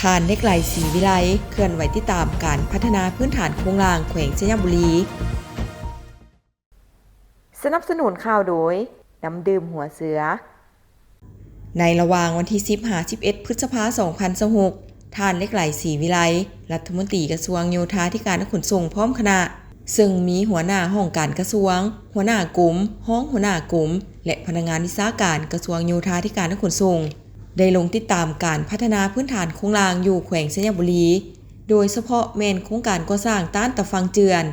ທ່ານ ເລັກໄຫຼ ສີວິໄລ ເຄື່ອນໄຫວຕິດຕາມການພັດທະນາພື້ນຖານໂຄງລ່າງແຂວງໄຊຍະບູລີ. ສະໜັບສະໜູນຂ່າວໂດຍ ນ້ຳດື່ມຫົວເສືອ. ໃນລະຫວ່າງວັນທີສິບຫາສິບເອັດ ພຶດສະພາ ສອງພັນຊາວຫົກ ທ່ານ ເລັກໄຫຼ ສີວິໄລ ລັດຖະມົນຕີກະຊວງໂຍທາທິການ ແລະ ຂົນສົ່ງ ພ້ອມຄະນະ ເຊິ່ງມີຫົວໜ້າຫ້ອງການກະຊວງ, ຫົວໜ້າກົມ, ຮອງຫົວໜ້າກົມ ແລະ ພະນັກງານວິຊາການກະຊວງໂຍທາທິການ ແລະ ຂົນສົ່ງ ໄດ້ລົງຕິດຕາມການພັດທະນາພື້ນຖານໂຄງລ່າງຢູ່ແຂວງໄຊຍະບູລີ, ໂດຍສະເພາະແມ່ນໂຄງການກໍ່ສ້າງຕ້ານຕາຝັ່ງເຈື່ອນ.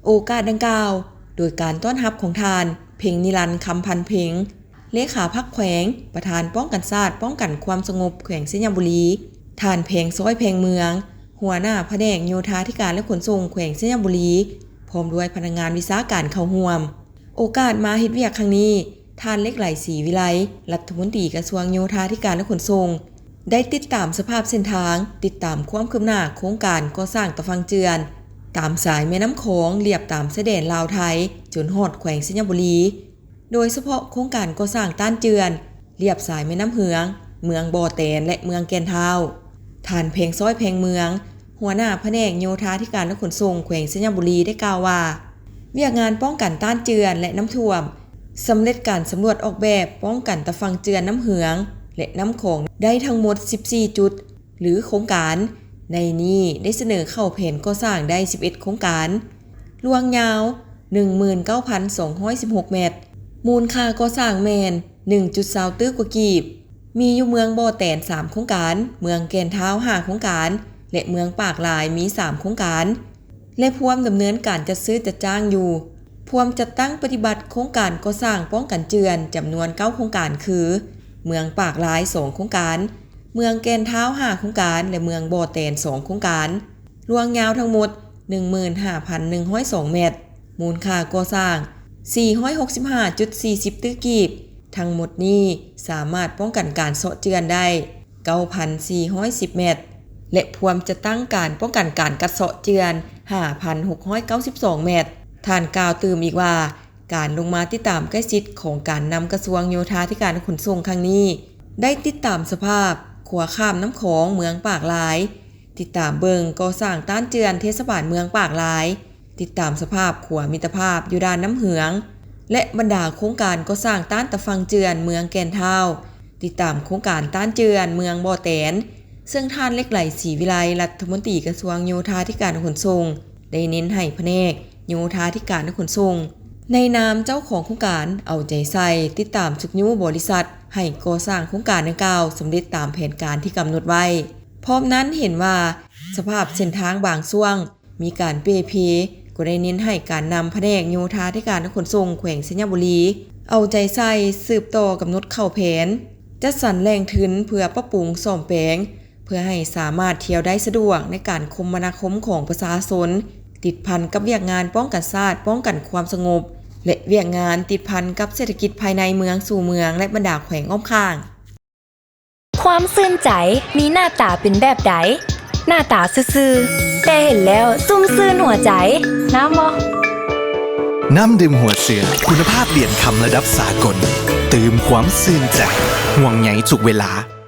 ໂອກາດດັ່ງກ່າວ, ໂດຍການຕ້ອນຮັບຂອງທ່ານ ເພັງນິລັນ ຄຳພັນເພັງ ເລຂາພັກແຂວງ, ປະທານປ້ອງກັນຊາດ ປ້ອງກັນຄວາມສະຫງົບແຂວງໄຊຍະບູລີ, ທ່ານ ແພງຊ້ອຍ ແພງເມືອງ ຫົວໜ້າພະແນກໂຍທາທິການ ແລະ ຂົນສົ່ງແຂວງໄຊຍະບູລີ ພ້ອມດ້ວຍພະນັກງານວິຊາການເຂົ້າຮ່ວມ. ໂອກາດມາເຮັດວຽກຄັ້ງນີ້, ທ່ານ ເລັກໄຫຼ ສີວິໄລ ລັດຖະມົນຕີກະຊວງໂຍທາທິການ ແລະ ຂົນສົ່ງ ໄດ້ຕິດຕາມສະພາບເສັ້ນທາງ, ຕິດຕາມຄວາມຄືບໜ້າໂຄງການກໍ່ສ້າງຕາຝັ່ງເຈື່ອນ ຕາມສາຍແມ່ນ້ຳຂອງ ລຽບຕາມຊາຍແດນລາວໄທ ຈົນຮອດແຂວງໄຊຍະບູລີ, ໂດຍສະເພາະໂຄງການກໍ່ສ້າງຕ້ານເຈື່ອນ ລຽບສາຍແມ່ນ້ຳເຫືອງ ເມືອງບໍ່ແຕນ ແລະ ເມືອງແກ່ນທ້າວ. ທ່ານ ແພງຊ້ອຍ ແພງເມືອງ ຫົວໜ້າພະແນກໂຍທາທິການ ແລະ ຂົນສົ່ງແຂວງໄຊຍະບູລີ ໄດ້ກ່າວວ່າ ວຽກງານປ້ອງກັນຕ້ານເຈື່ອນ ແລະ ນ້ຳຖ້ວມ ສຳເລັດການສຳຫຼວດອອກແບບປ້ອງກັນຕາຝັ່ງເຈື່ອນນ້ຳເຫືອງ ແລະ ນ້ຳຂອງໄດ້ທັງໝົດສິບສີ່ຈຸດ ຫຼື ໂຄງການ, ໃນນີ້ໄດ້ສະເໜີເຂົ້າແຜນກໍ່ສ້າງໄດ້ສິບເອັດໂຄງການ, ລວງຍາວໜຶ່ງໝື່ນເກົ້າພັນສອງຮ້ອຍສິບຫົກແມັດ, ມູນຄ່າກໍ່ສ້າງແມ່ນໜຶ່ງຈຸດຊາວຕື້ກວ່າກີບ, ມີຢູ່ເມືອງບໍ່ແຕນສາມໂຄງການ, ເມືອງແກ່ນທ້າວຫ້າໂຄງການ ແລະ ເມືອງປາກລາຍມີສາມໂຄງການ ແລະ ພວມດຳເນີນການຈັດຊື້ຈັດຈ້າງຢູ່. ພວມຈັດຕັ້ງປະຕິບັດໂຄງການກໍ່ສ້າງປ້ອງກັນເຈື່ອນຈຳນວນເກົ້າໂຄງການ ຄື ເມືອງປາກລາຍສອງໂຄງການ, ເມືອງແກ່ນທ້າວຫ້າໂຄງການ ແລະ ເມືອງບໍ່ແຕນສອງໂຄງການ, ລວງຍາວທັງໝົດໜຶ່ງໝື່ນຫ້າພັນໜຶ່ງຮ້ອຍສອງແມັດ, ມູນຄ່າກໍ່ສ້າງສີ່ຮ້ອຍຫົກສິບຫ້າຈຸດສີ່ສິບຕື້ກີບ. ທັງໝົດນີ້ສາມາດປ້ອງກັນການເຊາະເຈື່ອນໄດ້ ເກົ້າພັນສີ່ຮ້ອຍສິບແມັດ ແລະ ພວມຈັດຕັ້ງການປ້ອງກັນການກັດເຊາະເຈື່ອນ ຫ້າພັນຫົກຮ້ອຍເກົ້າສິບສອງແມັດ. ທ່ານກ່າວຕື່ມອີກວ່າ ການລົງມາຕິດຕາມໃກ້ຊິດຂອງການນຳກະຊວງໂຍທາທິການ ແລະ ຂົນສົ່ງຄັ້ງນີ້ ໄດ້ຕິດຕາມສະພາບຂົວຂ້າມນ້ຳຂອງເມືອງປາກລາຍ, ຕິດຕາມເບິ່ງກໍ່ສ້າງຕ້ານເຈື່ອນເທດສະບານເມືອງປາກລາຍ, ຕິດຕາມສະພາບຂົວມິດຕະພາບຢູ່ດ່ານນ້ຳເຫືອງ ແລະ ບັນດາໂຄງການກໍ່ສ້າງຕ້ານຕາຝັ່ງເຈື່ອນເມືອງແກ່ນທ້າວ, ຕິດຕາມໂຄງການຕ້ານເຈື່ອນເມືອງບໍ່ແຕນ, ເຊິ່ງທ່ານ ເລັກໄຫຼ ສີວິໄລ ລັດຖະມົນຕີກະຊວງໂຍທາທິການ ແລະ ຂົນສົ່ງ ໄດ້ເນັ້ນໃຫ້ພະແນກໂຍທາທິການ ແລະ ຂົນສົ່ງ ໃນນາມເຈົ້າຂອງໂຄງການ ເອົາໃຈໃສ່ຕິດຕາມຊຸກຍູ້ບໍລິສັດໃຫ້ກໍ່ສ້າງໂຄງການດັ່ງກ່າວສຳເລັດຕາມແຜນການທີ່ກຳນົດໄວ້. ພ້ອມນັ້ນເຫັນວ່າສະພາບເສັ້ນທາງບາງຊ່ວງ ມີການເປ່ເພ ກໍໄດ້ເນັ້ນໃຫ້ການນຳພະແນກໂຍທາທິການ ແລະ ຂົນສົ່ງແຂວງໄຊຍະບູລີ ເອົາໃຈໃສ່ສືບຕໍ່ກຳນົດເຂົ້າແຜນ, ຈັດສັນແຫຼ່ງທຶນເພື່ອປັບປຸງສ້ອມແປງ ເພື່ອໃຫ້ສາມາດທ່ຽວໄດ້ສະດວກໃນການຄົມມະນາຄົມຂອງປະຊາຊົນ, ຕິດພັນກັບວຽກງານປ້ອງກັນຊາດ, ປ້ອງກັນຄວາມສະຫງົບ ແລະ ວຽກງານຕິດພັນກັບເສດຖະກິດພາຍໃນເມືອງສູ່ເມືອງ ແລະ ບັນດາແຂວງອ້ອມຂ້າງ. ຄວາມຊື່ນໃຈມີໜ້າຕາເປັນແບບໃດ? ໜ້າຕາຊື່ໆ ແຕ່ເຫັນແລ້ວຊຸ່ມຊື່ນຫົວໃຈ. ງາມບໍ່? ນ້ຳດື່ມຫົວເສືອ ຄຸນນະພາບຫຼຽນຄຳລະດັບສາກົນ ຕື່ມຄວາມຊື່ນໃຈ ຫ່ວງໃຍທຸກເວລາ.